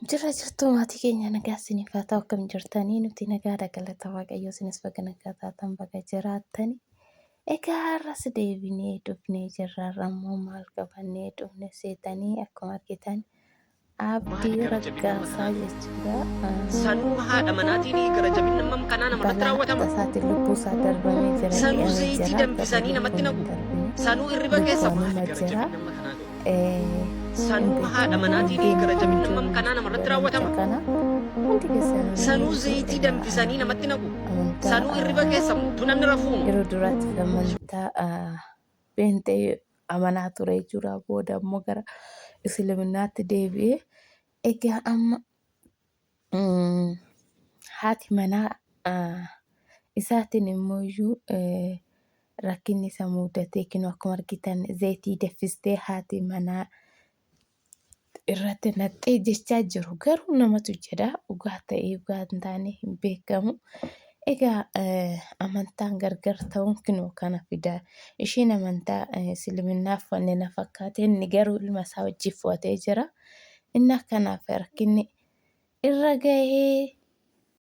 Jirra jirtuu maatii keenya, nagaa isiniif haa ta'u. Akkam jirtanii? Nuti nagaadha, galata Waaqayyoo. Isinis baga nagaa taatan, baga jiraattani. Egaa har'as deebinee dhufnee jirra. Har'a immoo maal qabannee dhufne seetanii? Akkuma argitan Maali Abdii gara jabinni amma Raggaasaa kanaa gahu? jechuudha. Sanuu haadha manaatiin gara jabinni hammam kanaa namarratti Balaa raawwatama? tasaatiin lubbuu isaa darbamee jira Sanuu jedhamee zayitii jira. Garuu danfisanii namatti lubbuun hin naqu. darbine. Sanuu irriba keessa Lubbuun maali ima gara jira. jabinni amma kanaa gahu? Hin Sanuu haadha beekamu yoom manaatiin gara deemu hin jabinni jiru hammam kanaa jechuudha namarratti namicha raawwatama? kana. Hundi keessanuu ni Sanuu beektu. zayitii Egaa danfisanii namatti naqu. amantaa Sanuu irriba keessa tu namni rafuumu. yeroo duraatiif amantaa pheenxee amanaa ture jechuudha. Booda immoo gara Islaminaatti deebi'ee. Egaa amma haati manaa isaatiin immoo iyyuu rakkinni isa mudatee kinoo akkuma argitan zayitii danfistee haati manaa irratti naqxee jechaa jiru. Garuu namatu jedha, dhugaa ta'ee dhugaa hin taane hin beekamu. Egaa amantaan gargar ta'uun kinoo kana fida. Isheen amantaa Isliminnaa uffanne na fakkaate, inni garuu ilma isaa wajjin fo'atee jira. Inni akkanaaf rakkinni irra gahee.